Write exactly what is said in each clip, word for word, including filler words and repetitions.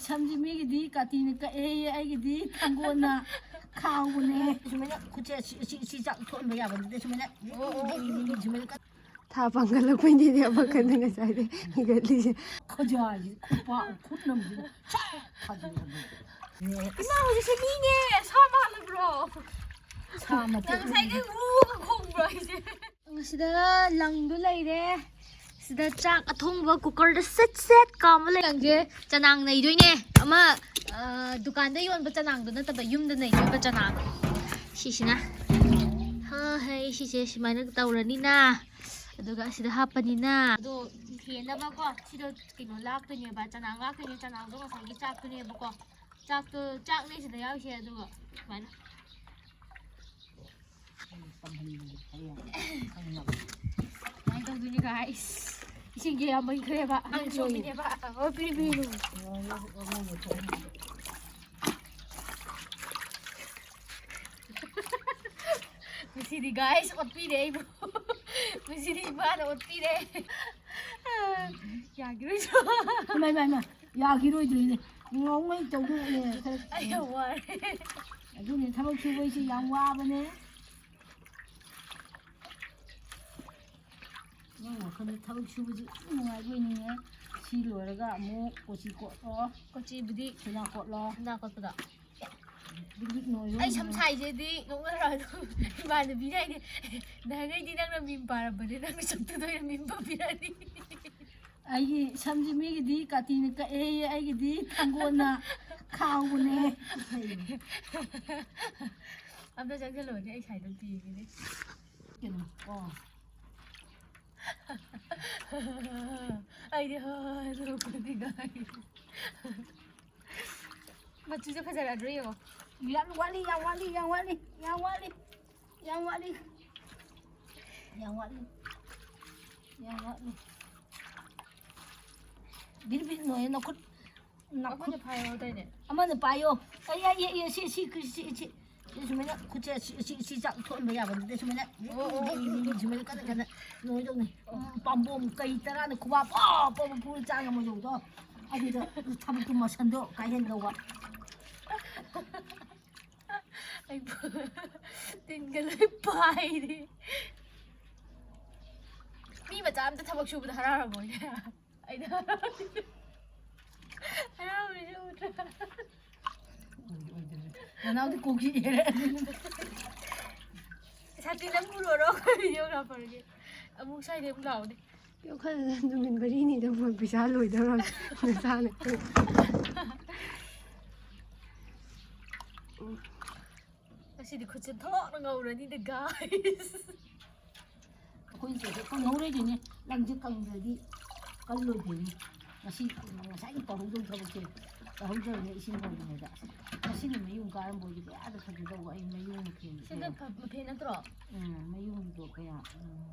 ꯁꯝꯁꯤ ꯃꯤꯒꯤꯗꯤ ꯀꯥꯇꯤꯅ ꯀꯛꯑꯦ, ꯑꯩꯒꯤꯗꯤ ꯊꯥꯡꯒꯣꯜꯅ ꯈꯥꯎꯕꯅꯦ꯫ ꯁꯨꯃꯥꯏꯅ ꯈꯨꯠꯁꯦ ꯁꯤ, ꯁꯤ, ꯁꯤ ꯆꯥꯛ ꯊꯣꯛꯍꯟꯕ ꯌꯥꯕ ꯅꯠꯇꯦ꯫ ꯁꯨꯃꯥꯏꯅ, ꯁꯨꯃꯥꯏꯅ ꯀꯛ- ꯊꯥ ꯄꯥꯡꯒꯠꯂꯛꯄꯩꯅꯦ ꯑꯃꯈꯛꯅ ꯉꯁꯥꯏꯗꯩ ꯍꯤꯒꯠꯂꯤꯁꯦ꯫ ꯈꯨꯖꯥꯁꯤ, ꯈꯨꯄꯥꯛ, ꯈꯨꯠꯅꯝꯁꯤꯅ ꯁꯠ ꯊꯥꯖꯤꯜꯂꯕ꯫ ꯏꯃꯥ, ꯍꯧꯖꯤꯛꯁꯦ ꯃꯤꯅꯦ꯫ ꯁꯥ ꯃꯥꯜꯂꯕ꯭ꯔꯣ? ꯁꯥ ꯃꯇꯦꯛ ꯉꯁꯥꯏꯗꯩ ꯎꯒ ꯈꯣꯡꯕ꯭ꯔꯣ ꯑꯩꯁꯦ? ꯁꯤꯗ ꯂꯪꯗꯣ ꯂꯩꯔꯦ꯫ ꯁꯤꯗ ꯆꯥꯛ ꯑꯊꯣꯡꯕ ꯀꯨꯀꯔꯗ ꯁꯦꯠ ꯁꯦꯠ ꯀꯥꯝꯕ ꯂꯩꯔꯝꯒꯦ꯫ ꯆꯅꯥꯡ ꯅꯩꯗꯣꯏꯅꯦ꯫ ꯑꯃ, ꯑ, ꯗꯨꯀꯥꯟꯗ ꯌꯣꯟꯕ ꯆꯅꯥꯡꯗꯣ ꯅꯠꯇꯕ, ꯌꯨꯝꯗ ꯅꯩꯗꯣꯏꯕ ꯆꯅꯥꯡ꯫ ꯁꯤꯁꯤꯅ꯫ ꯍꯣꯏ, ꯁꯤꯁꯦ ꯁꯨꯃꯥꯏꯅ ꯇꯧꯔꯅꯤꯅ꯫ ꯑꯗꯨꯒ ꯑꯁꯤꯗ ꯍꯥꯞꯄꯅꯤꯅ꯫ ꯑꯗꯣ ꯐꯦꯟꯅꯕꯀꯣ, ꯁꯤꯗ ꯀꯩꯅꯣ ꯂꯥꯛꯇꯣꯏꯅꯦꯕ, ꯆꯅꯥꯡ ꯂꯥꯛꯇꯣꯏꯅꯦ, ꯆꯅꯥꯡꯗꯣ ꯉꯁꯥꯏꯒꯤ ꯆꯥꯛꯇꯨꯅꯦꯕꯀꯣ꯫ ꯆꯥꯛꯇꯣ, ꯆꯥꯛꯅꯦ ꯁꯤꯗ ꯌꯥꯎꯔꯤꯁꯦ, ꯑꯗꯨꯒ ꯁꯨꯃꯥꯏꯅ꯫ ꯀꯃꯥꯏꯅ ꯇꯧꯗꯣꯏꯅꯣ, guys? ꯏꯁꯤꯡꯁꯦ ꯌꯥꯝꯃꯟꯈ꯭ꯔꯦꯕ꯫ ꯑꯍꯟ ꯁꯣꯝꯒꯤꯅꯦꯕ꯫ ꯑꯣ, ꯄꯤꯔꯤ, ꯄꯤꯔꯤ꯫ ꯉꯁꯤꯗꯤ, guys, ꯑꯣꯠꯄꯤꯔꯦ ꯑꯩꯕꯨ꯫ ꯉꯁꯤꯗꯤ ꯏꯃꯥꯅ ꯑꯣꯠꯄꯤꯔꯦ꯫ ꯌꯥꯈꯤꯔꯣꯏꯗ꯭ꯔꯣ? ꯏꯃꯥ, ꯏꯃꯥ, ꯏꯃꯥ, ꯌꯥꯈꯤꯔꯣꯏꯗꯣꯏꯅꯦ꯫ ꯉꯥꯎꯉꯩ ꯇꯧꯗꯣꯏꯅꯦ꯫ ꯑꯩ ꯌꯥꯝ ꯋꯥꯔꯦ꯫ ꯑꯗꯨꯅꯦ, ꯊꯕꯛ ꯁꯨꯕꯩꯁꯦ ꯌꯥꯝ ꯋꯥꯕꯅꯦ꯫ ꯅꯪ ꯋꯥꯈꯜꯗ ꯊꯕꯛ ꯁꯨꯕꯁꯤ ꯌꯥꯝ ꯅꯨꯡꯉꯥꯏꯕꯣꯏ ꯅꯤꯡꯉꯦ꯫ ꯁꯤ ꯂꯣꯏꯔꯒ ꯑꯃꯨꯛ ꯀꯣꯆꯤ ꯀꯣꯠꯂꯣ꯫ ꯀꯣꯆꯤꯕꯨꯗꯤ ꯁꯤꯅꯥ ꯀꯣꯠꯂꯣ꯫ ꯁꯤꯅꯥ ꯀꯣꯠꯄꯗ꯫ ꯕꯤꯛ ꯕꯤꯛ ꯅꯣꯏꯔꯣ ꯑꯩ ꯁꯝ ꯅꯣꯏꯔꯣ꯫ ꯁꯥꯏꯁꯤꯗꯤ ꯅꯣꯛꯅꯔꯛꯑꯅꯨ꯫ ꯏꯃꯥꯟꯅꯕꯤꯅ ꯍꯥꯏꯅꯦ, "ꯅꯍꯥꯟꯈꯩꯗꯤ ꯅꯪꯅ ꯃꯤꯝ ꯄꯥꯔꯝꯕꯅꯦ, ꯅꯪꯅ ꯁꯛꯇꯨꯗ ꯑꯣꯏꯅ ꯃꯤꯝ ꯄꯥꯕꯤꯔꯛꯑꯅꯤ"꯫ ꯑꯩꯒꯤ ꯁꯝꯁꯤ ꯃꯤꯒꯤꯗꯤ ꯀꯥꯇꯤꯅ ꯀꯛꯑꯦ, ꯑꯩꯒꯤꯗꯤ ꯊꯥꯡꯒꯣꯜꯅ ꯈꯥꯎꯕꯅꯦ꯫ ꯑꯝꯇ ꯆꯪꯁꯤꯜꯂꯨꯔꯗꯤ ꯑꯩ ꯁꯥꯏꯗ ꯑꯝꯇ ꯌꯦꯡꯒꯦꯅꯦ꯫ ꯀꯩꯅꯣ? ꯑꯣ꯫ ꯑꯩꯗꯤ ꯍꯥ ꯍꯥ ꯍꯥ ꯅꯣꯛꯄꯅꯤ, guys꯫ ꯃꯆꯨꯁꯦ ꯐꯖꯔꯗ꯭ꯔꯣ ꯌꯦꯡꯉꯣ꯫ ꯌꯥꯝ ꯋꯥꯠꯂꯤ, ꯌꯥꯝ ꯋꯥꯠꯂꯤ, ꯌꯥꯝ ꯋꯥꯠꯂꯤ, ꯌꯥꯝ ꯋꯥꯠꯂꯤ, ꯌꯥꯝ ꯋꯥꯠꯂꯤ, ꯌꯥꯝ ꯋꯥꯠꯂꯤ, ꯌꯥꯝ ꯋꯥꯠꯂꯤ꯫ ꯕꯤꯠ ꯕꯤꯠ ꯅꯣꯏꯌꯦ ꯅꯈꯨꯠ, ꯅꯈꯨꯠ꯫ ꯑꯃꯅ ꯐꯥꯏꯌꯣ ꯍꯥꯏꯗꯥꯏꯅꯦ? ꯑꯃꯅ ꯄꯥꯏꯌꯣ꯫ ꯑꯩ, ꯑꯩ, ꯑꯩ, ꯑꯩ, ꯁꯤ, ꯁꯤ, ꯁꯤ, ꯁꯤ, ꯁꯤ ꯁꯨꯃꯥꯏꯅ ꯈꯨꯠꯁꯦ ꯁꯤ, ꯁꯤ, ꯁꯤ ꯆꯥꯛ ꯊꯣꯛꯍꯟꯕ ꯌꯥꯕ ꯅꯠꯇꯦ꯫ ꯁꯨꯃꯥꯏꯅ ꯑꯣ, ꯑꯣ, ꯑꯣ꯫ ꯁꯨꯃꯥꯏꯅ ꯀꯟꯅ ꯀꯟꯅ ꯅꯣꯏꯗꯧꯅꯤ꯫ ꯄꯥꯝꯕꯣꯝ ꯀꯩ ꯇꯔꯥꯅ ꯈꯨꯕꯥꯛ ꯄꯣꯞ ꯄꯣꯞ ꯄꯨꯔ ꯆꯥ ꯉꯝꯃꯣꯏꯗꯧꯕꯗꯣ꯫ ꯑꯗꯨꯗ ꯊꯕꯛꯇꯨ ꯃꯁꯟꯗꯣ ꯀꯥꯏꯍꯟꯗꯧꯕ꯫ ꯑꯩ ꯇꯤꯟꯒ ꯂꯣꯏ ꯄꯥꯏꯔꯦ꯫ ꯃꯤ ꯃꯆꯥ ꯑꯝꯇ ꯊꯕꯛ ꯁꯨꯕꯗ ꯍꯔꯥꯎꯔꯝꯃꯣꯏꯅꯦ꯫ ꯑꯩꯅ ꯍꯔꯥꯎꯔꯤꯁꯦ ꯎꯗ꯭ꯔꯥ? ꯅꯅꯥꯎꯗꯤ ꯀꯣꯛꯁꯤ ꯌꯦꯔꯦ꯫ ꯁꯥꯇꯤꯟ ꯑꯃ ꯄꯨꯔꯛꯑꯣꯔꯣ? ꯑꯩꯈꯣꯏ videographerꯒꯤ꯫ ꯑꯃꯨꯛ ꯁ꯭ꯋꯥꯏꯗꯩ ꯑꯃꯨꯛ ꯂꯥꯛꯑꯣꯅꯦ꯫ ꯀꯩꯝ ꯈꯜꯂꯨꯅꯨ, ꯅꯨꯃꯤꯠ ꯃꯔꯤꯅꯤꯗ ꯃꯣꯏ ꯄꯩꯁꯥ ꯂꯣꯏꯗꯧꯔꯕꯅꯤ ꯅꯁꯥꯅ꯫ ꯉꯁꯤꯗꯤ ꯈꯨꯠꯁꯦ ꯊꯣꯛꯅ ꯉꯧꯔꯅꯤꯗ, guys꯫ ꯑꯩꯈꯣꯏ ꯆꯦꯁꯦ ꯈꯪꯍꯧꯔꯣꯏꯗꯣꯏꯅꯦ꯫ ꯂꯪꯁꯦ ꯀꯪꯗ꯭ꯔꯗꯤ ꯀꯜꯂꯣꯏꯗꯣꯏꯅꯦ꯫ ꯉꯁꯤ ꯉꯁꯥꯏꯒꯤ ꯇꯧꯍꯧꯗꯕ ꯊꯕꯛꯁꯦ ꯇꯧꯍꯧꯗ꯭ꯔꯕꯅꯦ ꯏꯁꯤꯡ ꯍꯧꯔꯤꯉꯩꯗ꯫ ꯉꯁꯤꯗꯤ ꯃꯌꯨꯡ ꯀꯥꯔꯝꯕꯣꯏꯗꯤ ꯀꯌꯥꯗ ꯐꯖꯗꯧꯕ꯫ ꯑꯩ ꯃꯌꯨꯡ ꯃꯐꯦꯟꯁꯦ ꯁꯤꯗ ꯐ- ꯃꯐꯦꯟ ꯅꯠꯇ꯭ꯔꯣ? ꯎꯝ, ꯃꯌꯨꯡꯗꯣ ꯀꯌꯥ ꯎꯝ,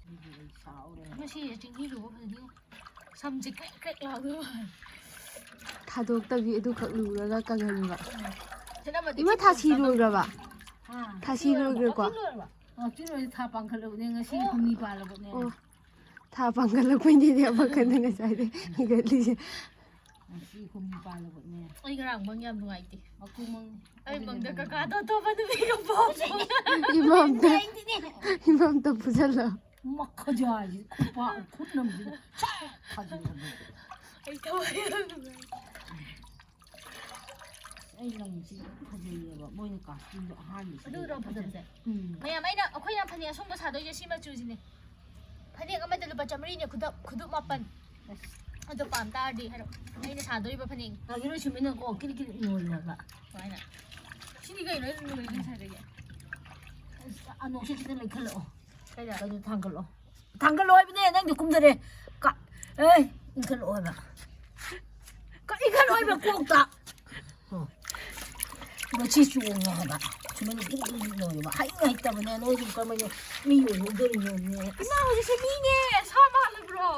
ꯑꯗꯨꯒꯤ ꯑꯩ ꯁꯥꯎꯔꯦ꯫ ꯉꯁꯤ ꯆꯤꯡꯍꯤꯗꯨꯕꯨ ꯐꯖꯅ ꯌꯦꯡꯉꯨ꯫ ꯁꯝꯁꯦ ꯀ꯭ꯔꯦꯛ ꯀ꯭ꯔꯦꯛ ꯂꯥꯎꯗꯧꯕ ꯃꯥꯜꯂꯦ꯫ ꯊꯥꯗꯣꯛꯇꯕꯤ ꯑꯗꯨꯈꯛ ꯂꯨꯔꯒ ꯀꯪꯍꯟꯕ꯫ ꯈꯦꯠꯅꯕꯗꯤ ꯏꯃꯥ, ꯈꯦꯠꯅꯕ ꯊꯥꯁꯤ ꯇꯧꯗꯦ꯫ ꯂꯣꯏꯈ꯭ꯔꯕ? ꯍꯥ? ꯊꯥꯁꯤ ꯂꯣꯏꯈ꯭ꯔꯦꯀꯣ? ꯋꯥꯀꯤꯡ ꯂꯣꯏꯔꯕ? ꯑ, ꯁꯤ ꯂꯣꯏꯔꯦ, ꯊꯥ ꯄꯥꯡꯈꯠꯂꯕꯅꯦ ꯉꯁꯤ ꯍꯨꯝꯅꯤ ꯄꯥꯜꯂꯕꯅꯦ꯫ ꯑꯣ, ꯊꯥ ꯄꯥꯡꯈꯠꯂꯛꯄꯩꯅꯤꯅꯦ ꯑꯃꯈꯛꯅ ꯉꯁꯥꯏꯗꯩ ꯍꯤꯒꯠꯂꯤꯁꯦ꯫ ꯉꯁꯤ ꯍꯨꯝꯅꯤ ꯄꯥꯜꯂꯕꯅꯦ꯫ ꯑꯩ ꯉꯔꯥꯡ ꯃꯪ ꯌꯥꯝ ꯅꯨꯡꯉꯥꯏꯇꯦ꯫ ꯃꯀꯨ ꯃꯪ ꯑꯩ ꯃꯪꯗ ꯀꯀꯥꯗꯣ ꯑꯇꯣꯞꯄ ꯅꯨꯄꯤꯒ ꯄꯥꯎ ꯐꯥꯎꯅ- ꯏꯃꯥꯝꯗ ꯏꯃꯥꯝꯗ ꯐꯨꯖꯜꯂꯣ꯫ ꯃꯈꯖꯥꯏꯁꯤ ꯈꯨꯄꯥꯛ ꯈꯨꯠꯅꯝꯁꯤꯅ ꯁꯠ ꯊꯥꯖꯤꯜꯂꯝꯃꯦ꯫ ꯑꯩ ꯊꯋꯥꯏ ꯌꯥꯝ ꯅꯨꯡꯉꯥꯏꯇꯦ꯫ ꯑꯩ ꯂꯪꯁꯤ ꯌꯥꯝ ꯐꯖꯩꯌꯦꯕ ꯃꯣꯏꯅ costumeꯗꯣ ꯑꯍꯥꯟꯕꯁꯤꯗ ꯑꯗꯨꯔꯣ ꯌꯥꯝ ꯐꯖꯩ꯫ ꯐꯖꯕꯁꯦ? ꯎꯝ꯫ ꯃꯌꯥꯝ ꯑꯩꯅ ꯑꯩꯈꯣꯏꯅ ꯐꯅꯦꯛ ꯑꯁꯣꯡꯕ ꯁꯥꯗꯣꯏꯁꯦ ꯁꯤ ꯃꯆꯨꯁꯤꯅꯦ꯫ ꯐꯅꯦꯛ ꯑꯃꯗ ꯂꯨꯄꯥ ꯆꯥꯃꯔꯤꯅꯦ, ꯈꯨꯗꯞ ꯈꯨꯗꯨꯞ ꯃꯥꯄꯟ꯫ ꯑꯗꯣ ꯄꯥꯝ ꯇꯥꯔꯗꯤ ꯍꯥꯏꯔꯣ꯫ ꯑꯩꯅ ꯁꯥꯗꯣꯔꯤꯕ ꯐꯅꯦꯛ ꯉꯥꯒꯤꯔꯣꯏ ꯁꯨꯃꯤꯅꯀꯣ ꯀꯤꯔꯤ ꯀꯤꯔꯤ ꯅꯣꯜꯂꯦꯕ꯫ ꯁꯨꯃꯥꯏꯅ꯫ ꯁꯤꯗꯤ ꯀꯩꯅꯣ ꯑꯩ ꯂꯣꯏꯔꯦ ꯉꯁꯥꯏꯗꯒꯤ꯫ ꯑꯁ, ꯑꯅꯣꯛꯁꯦ ꯈꯤꯇꯪ ꯂꯩꯈꯠꯂꯛꯑꯣ꯫ ꯀꯩꯗ? ꯀꯩꯅꯣ ꯊꯥꯡꯒꯠꯂꯛꯑꯣ꯫ ꯊꯥꯡꯒꯠꯂꯣ ꯍꯥꯏꯕꯅꯦ, ꯅꯪꯗꯤ ꯀꯨꯝꯗꯔꯦ꯫ ꯀ-, ꯑꯦ, ꯏꯟꯈꯠꯂꯛꯑꯣ ꯍꯥꯏꯕ꯫ ꯀ-, ꯏꯟꯈꯠꯂꯛꯑꯣ ꯍꯥꯏꯕ ꯀꯣꯛꯇ꯫ ꯑꯣ꯫ ꯃꯁꯤ ꯆꯣꯡꯉꯦ ꯍꯥꯏꯕ꯫ ꯁꯨꯃꯥꯏꯅ ꯀꯤꯔꯤ ꯀꯤꯔꯤ ꯅꯣꯜꯂꯦꯕ꯫ ꯍꯩ ꯍꯩꯇꯕꯅꯦ, ꯅꯣꯏꯁꯨ ꯀꯔꯝꯕ ꯃꯤ ꯑꯣꯏꯍꯧꯗꯣꯔꯤꯅꯣ? ꯏꯃꯥ ꯍꯧꯖꯤꯛꯁꯦ ꯃꯤꯅꯦ ꯁꯥ ꯃꯥꯜꯂꯕ꯭ꯔꯣ?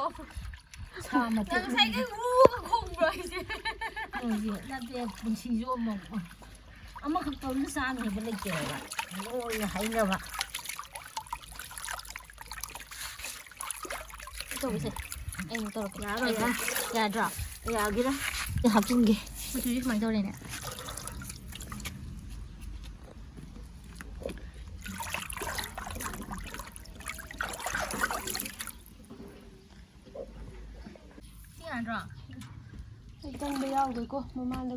ꯁꯥ ꯃꯇꯦꯛ ꯉꯁꯥꯏꯗꯩ ꯎꯒ ꯈꯣꯡꯕ꯭ꯔꯣ ꯑꯩꯁꯦ? ꯍꯧꯖꯤꯛ ꯅꯠꯇꯦ, ꯄꯨꯟꯁꯤꯁꯨ ꯑꯃꯨꯛ ꯑꯃꯈꯛ ꯇꯧꯔꯒ ꯆꯥꯅꯤ ꯍꯥꯏꯕ ꯂꯩꯇꯦ ꯍꯥꯏꯕ꯫ ꯂꯣꯏꯅ ꯍꯩꯅꯕ꯫ ꯇꯧꯕꯁꯦ ꯑꯩꯅ ꯇꯧꯔꯛꯀꯦ꯫ ꯌꯥꯔꯣꯏ, ꯌꯥꯗ꯭ꯔꯣ? ꯌꯥꯒꯦꯔꯥ? ꯑꯩ ꯍꯥꯞꯆꯤꯟꯒꯦ꯫ ꯃꯆꯨꯁꯦ ꯁꯨꯃꯥꯏꯅ ꯇꯧꯔꯦꯅꯦ꯫ ꯁꯤ ꯌꯥꯗ꯭ꯔꯣ? ꯑꯩ ꯆꯪꯕ ꯌꯥꯎꯗꯦꯀꯣ ꯃꯃꯥꯡꯗ꯫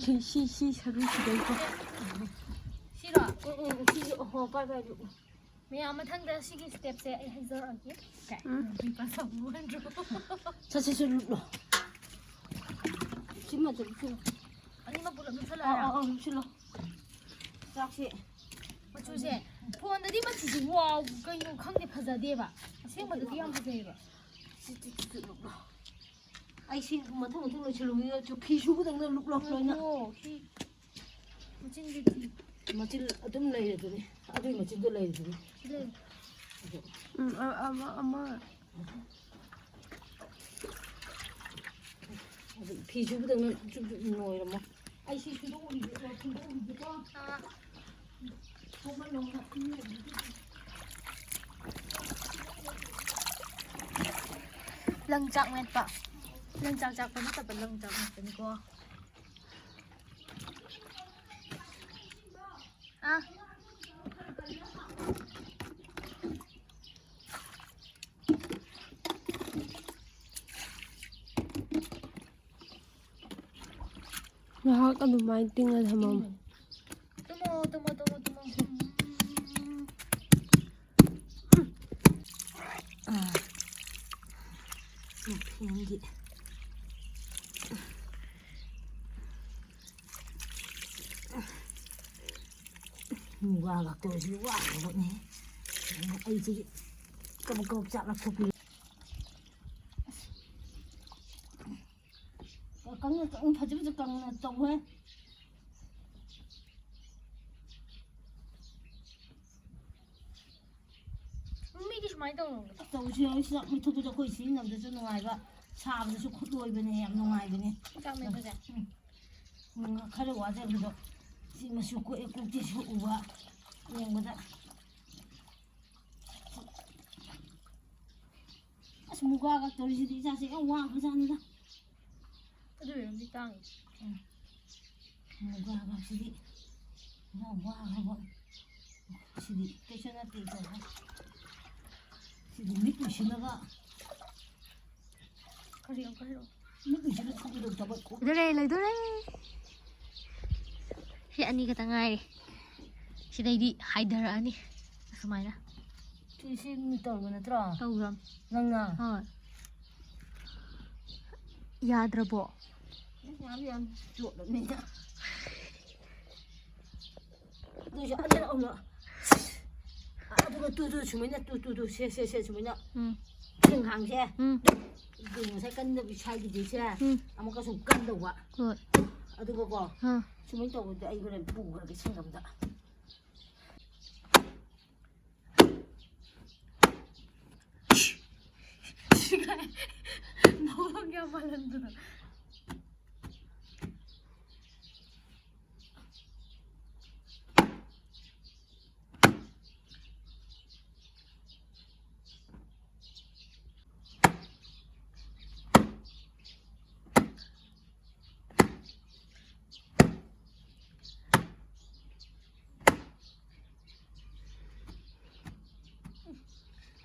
ꯁꯤ, ꯁꯤ, ꯁꯤ ꯁꯔꯨꯁꯤꯗꯩꯀꯣ꯫ ꯁꯤꯔꯣ? ꯎꯝ, ꯎꯝ, ꯁꯤꯁꯨ, ꯑꯣꯍꯣ, ꯄꯥꯏ, ꯄꯥꯏ, ꯄꯥꯏ꯫ ꯃꯌꯥꯝ, ꯃꯊꯪꯗ ꯁꯤꯒꯤ ꯁ꯭ꯇꯦꯞꯁꯦ ꯑꯩ ꯍꯩꯖꯔꯛꯑꯒꯦ꯫ ꯎꯝ꯫ ꯅꯨꯄꯤ ꯄꯥꯁ ꯇꯧꯕ ꯑꯣꯏꯔꯣ꯫ ꯁꯠ, ꯁꯠ, ꯁꯠ, ꯂꯨꯞꯂꯣ꯫ ꯁꯤꯃ ꯂꯨꯞꯁꯤꯜꯂꯣ꯫ ꯑꯅꯤꯃꯛ ꯄꯨꯂꯞ ꯑꯧ, ꯂꯨꯞꯁꯜꯂꯛꯑꯣꯔꯥ? ꯑꯧ, ꯑꯧ, ꯂꯨꯞꯁꯤꯜꯂꯣ꯫ ꯆꯥꯛꯁꯦ꯫ ꯃꯆꯨꯁꯦ, ꯐꯣꯟꯗꯗꯤ ꯃꯆꯨꯁꯦ ꯋꯥꯎ, ꯀꯩꯅꯣ ꯈꯪꯗꯦ, ꯐꯖꯗꯦꯕ꯫ ꯑꯁꯦꯡꯕꯗꯗꯤ ꯌꯥꯝ ꯐꯖꯩꯌꯦꯕ꯫ ꯁꯤ, ꯁꯤ, ꯁꯤ, ꯁꯤ ꯂꯨꯞꯂꯣ꯫ ꯑꯩ ꯁꯤ ꯃꯊꯪ ꯃꯊꯪ ꯂꯣꯏꯁꯤꯜꯂꯨꯒꯦ꯫ ꯐꯤ ꯁꯨꯕꯗꯧꯅ ꯂꯨꯞꯂꯣ ꯂꯣꯏꯅ꯫ ꯑꯣ, ꯁꯤ ꯃꯆꯤꯟꯁꯦ ꯊꯤ꯫ ꯃꯆꯤꯟ ꯑꯗꯨꯝ ꯂꯩꯔꯤꯗꯨꯅꯤ꯫ ꯑꯗꯨꯒꯤ ꯃꯆꯤꯟꯗꯣ ꯂꯩꯔꯤꯗꯨꯅꯤ꯫ ꯁꯤ ꯂꯩ꯫ ꯑꯗꯨ ꯎꯝ, ꯑ-, ꯑꯃ, ꯑꯃ꯫ ꯑꯗꯨ ꯐꯤ ꯁꯨꯕꯗꯧꯅ ꯆꯨꯞ ꯆꯨꯞ ꯅꯣꯏꯔꯝꯃꯣ꯫ ꯑꯩ ꯁꯤ ꯁꯨꯗꯣꯛꯎꯈꯤꯒꯦ, ꯁꯨꯗꯣꯛꯎꯈꯤꯒꯦꯀꯣ꯫ ꯑꯥ꯫ ꯊꯣꯛꯃꯟꯗꯅ ꯏꯪꯉꯦ꯫ ꯂꯪꯆꯥꯛ ꯃꯦꯠꯄ꯫ ꯂꯪꯆꯥꯛ ꯆꯥꯛꯄ ꯅꯠꯇꯕ, ꯂꯪꯆꯥꯛ ꯃꯦꯠꯄꯅꯤꯀꯣ꯫ ꯑꯥ꯫ ꯉꯥꯏꯍꯥꯛ ꯑꯗꯨꯃꯥꯏꯅ ꯇꯤꯡꯉ ꯊꯝꯃꯝꯃꯣ꯫ ꯎꯝ꯫ ꯇꯨꯝꯃꯣ, ꯇꯨꯝꯃꯣ, ꯇꯨꯝꯃꯣ, ꯇꯨꯝꯃꯣ꯫ ꯎꯝ꯫ ꯑꯥ꯫ ꯃꯐꯦꯟꯒꯤ꯫ ꯃꯨꯒꯥꯒ ꯇꯧꯔꯤꯁꯤ ꯋꯥꯈ꯭ꯔꯕꯅꯦ꯫ ꯑꯩꯁꯤ ꯀꯕꯛ ꯀꯕꯛ ꯆꯥꯛ ꯂꯧꯊꯣꯛꯄꯤꯔꯦ꯫ ꯀꯪꯅ, ꯀꯪꯅ, ꯐꯖ ꯐꯖ ꯀꯪꯅ ꯇꯧꯍꯦ꯫ ꯃꯤꯗꯤ ꯁꯨꯃꯥꯏꯅ ꯇꯧꯅꯕꯅꯦ꯫ ꯇꯧꯁꯤ ꯍꯥꯏ ꯆꯥꯛ ꯃꯨꯊꯠꯄꯗ ꯑꯩꯈꯣꯏ ꯁꯤꯖꯤꯟꯅꯕꯗꯁꯨ ꯅꯨꯡꯉꯥꯏꯕ, ꯁꯥꯕꯗꯁꯨ ꯈꯨꯠ ꯑꯣꯏꯕꯅꯦ, ꯌꯥꯝ ꯅꯨꯡꯉꯥꯏꯕꯅꯦ꯫ ꯆꯥꯛ ꯃꯦꯠꯄꯁꯦ꯫ ꯎꯝ꯫ ꯎꯝ, ꯈꯔ ꯋꯥꯖꯕꯗꯣ ꯁꯤ ꯃꯆꯨ ꯀꯣꯛꯑꯦ, ꯀꯣꯛꯇꯦ ꯁꯨ ꯎꯕ ꯌꯦꯡꯕꯗ꯫ ꯑꯁ, ꯃꯨꯒꯥꯒ ꯇꯧꯔꯤꯁꯤꯗꯤ ꯏꯆꯥꯁꯦ ꯌꯥꯝ ꯋꯥꯈ꯭ꯔꯖꯥꯠꯅꯤꯗ꯫ ꯑꯗꯨ ꯑꯣꯏꯔꯝꯗꯤ ꯇꯥꯡꯉꯤ꯫ ꯎꯝ꯫ ꯃꯨꯒꯥꯒꯁꯤꯗꯤ ꯌꯥꯝ ꯋꯥꯈ꯭ꯔꯕ꯫ ꯁꯤꯗꯤ ꯀꯩꯁꯨ ꯅꯠꯇꯦ ꯇꯧꯕ꯫ ꯁꯤꯗꯤ ꯃꯤꯠ ꯎꯏꯁꯤꯜꯂꯒ꯫ ꯀꯔꯤ ꯑꯃꯨꯛꯀ ꯍꯥꯏꯔꯛꯑꯣ꯫ ꯃꯤꯠ ꯎꯏꯁꯤꯜꯂ ꯊꯝꯒꯗꯧ ꯊꯕꯛ ꯀꯣ꯫ ꯂꯩꯗꯣꯔꯦ, ꯂꯩꯗꯣꯔꯦ꯫ ꯁꯤ ꯑꯅꯤ ꯈꯛꯇ ꯉꯥꯏꯔꯦ꯫ ꯁꯤꯗꯩꯗꯤ ꯍꯥꯏꯊꯔꯛꯑꯅꯤ ꯑꯁꯨꯃꯥꯏꯅ꯫ ꯁꯤ, ꯁꯤ ꯃꯤ ꯇꯧꯔꯕ ꯅꯠꯇ꯭ꯔꯣ? ꯇꯧꯈ꯭ꯔꯕ꯫ ꯅꯪꯅ? ꯍꯣꯏ꯫ ꯌꯥꯗ꯭ꯔꯕꯣ? ꯌꯥꯝ, ꯌꯥꯝ ꯆꯣꯠꯂꯕꯅꯤꯅ꯫ ꯑꯗꯨꯏꯁꯨ ꯑꯅꯤꯔꯛ ꯑꯍꯨꯝꯂꯛ꯫ ꯑꯗꯨꯒ ꯇꯨ, ꯇꯨ, ꯁꯨꯃꯥꯏꯅ ꯇꯨ, ꯇꯨ, ꯇꯨ, ꯁꯦ, ꯁꯦ, ꯁꯦ, ꯁꯨꯃꯥꯏꯅ ꯎꯝ꯫ ꯈꯦꯡꯈꯥꯡꯁꯦ꯫ ꯎꯝ꯫ ꯑꯗꯨ ꯉꯁꯥꯏ ꯀꯟꯗꯕꯤ ꯁꯥꯏꯒꯤꯗꯨꯁꯦ ꯎꯝ꯫ ꯑꯃꯨꯛꯀ ꯁꯨꯝ ꯀꯟꯗꯧꯕ꯫ ꯍꯣꯏ꯫ ꯑꯗꯨꯒꯀꯣ, ꯑꯥ꯫ ꯁꯨꯃꯥꯏꯅ ꯇꯧꯕꯗ ꯑꯩ ꯍꯣꯔꯦꯟ ꯄꯨꯈ꯭ꯔꯒꯦ ꯁꯪꯒꯝꯗ꯫ ꯃꯑꯣꯡ ꯌꯥꯝ ꯃꯥꯜꯍꯟꯕꯗꯣ꯫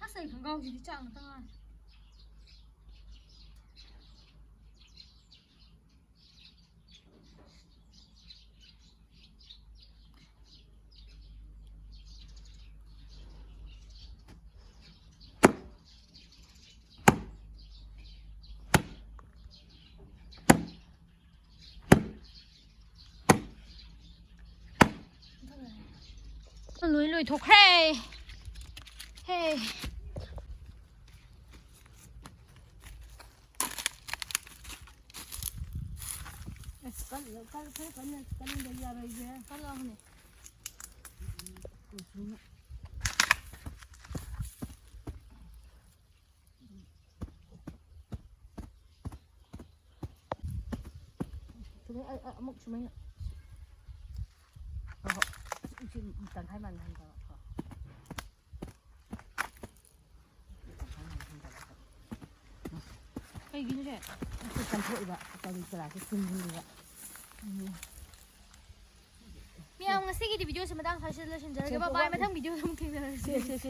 ꯑꯁ, ꯑꯩ ꯈꯣꯡꯒ꯭ꯔꯥꯎꯁꯤꯗꯤ ꯆꯥꯛ ꯉꯥꯛꯇ ꯉꯥꯏꯔꯦ꯫ ꯂꯣꯏ ꯂꯣꯏꯊꯣꯛꯈ꯭ꯔꯦ꯫ ꯍꯦ꯫ ꯑꯁ, ꯀꯜꯂ-, ꯀꯜ-, ꯈꯔ ꯀꯟꯅ ꯀꯟꯗ ꯌꯥꯔꯣꯏꯌꯦ꯫ ꯀꯜꯂꯕꯅꯦ꯫ ꯁꯨꯃꯥꯏ-, ꯑ-, ꯑ-, ꯑꯃꯨꯛ ꯁꯨꯃꯥꯏꯅ꯫ ꯍꯣꯏ, ꯍꯣꯏ꯫ ꯁꯤ, ꯁꯤ ꯇꯪꯈꯥꯏ ꯃꯥꯟꯅꯍꯟꯗꯕ꯫ ꯍꯣꯏ꯫ ꯇꯪꯈꯥꯏ ꯃꯥꯟꯅꯍꯟꯗꯕ꯫ ꯀꯩꯒꯤꯅꯣꯁꯦ? ꯀꯟꯊꯣꯛꯏꯕ ꯀꯔꯤ ꯀꯔꯥꯁꯦ ꯆꯨꯝꯍꯜꯂꯤꯕ꯫ ꯃꯌꯥꯝ, ꯉꯁꯤꯒꯤꯗꯤ ꯚꯤꯗꯤꯑꯣꯁꯦ ꯃꯇꯥꯡ ꯁ꯭ꯋꯥꯏꯁꯤꯗ ꯂꯣꯏꯁꯤꯟꯖꯔꯒꯦ꯫ ꯕꯥꯏ ꯕꯥꯏ꯫ ꯃꯊꯪ ꯚꯤꯗꯤꯑꯣꯗ ꯑꯃꯨꯛ ꯊꯦꯡꯅꯔꯁꯤ꯫ ꯁꯦ, ꯁꯦ, ꯁꯦ,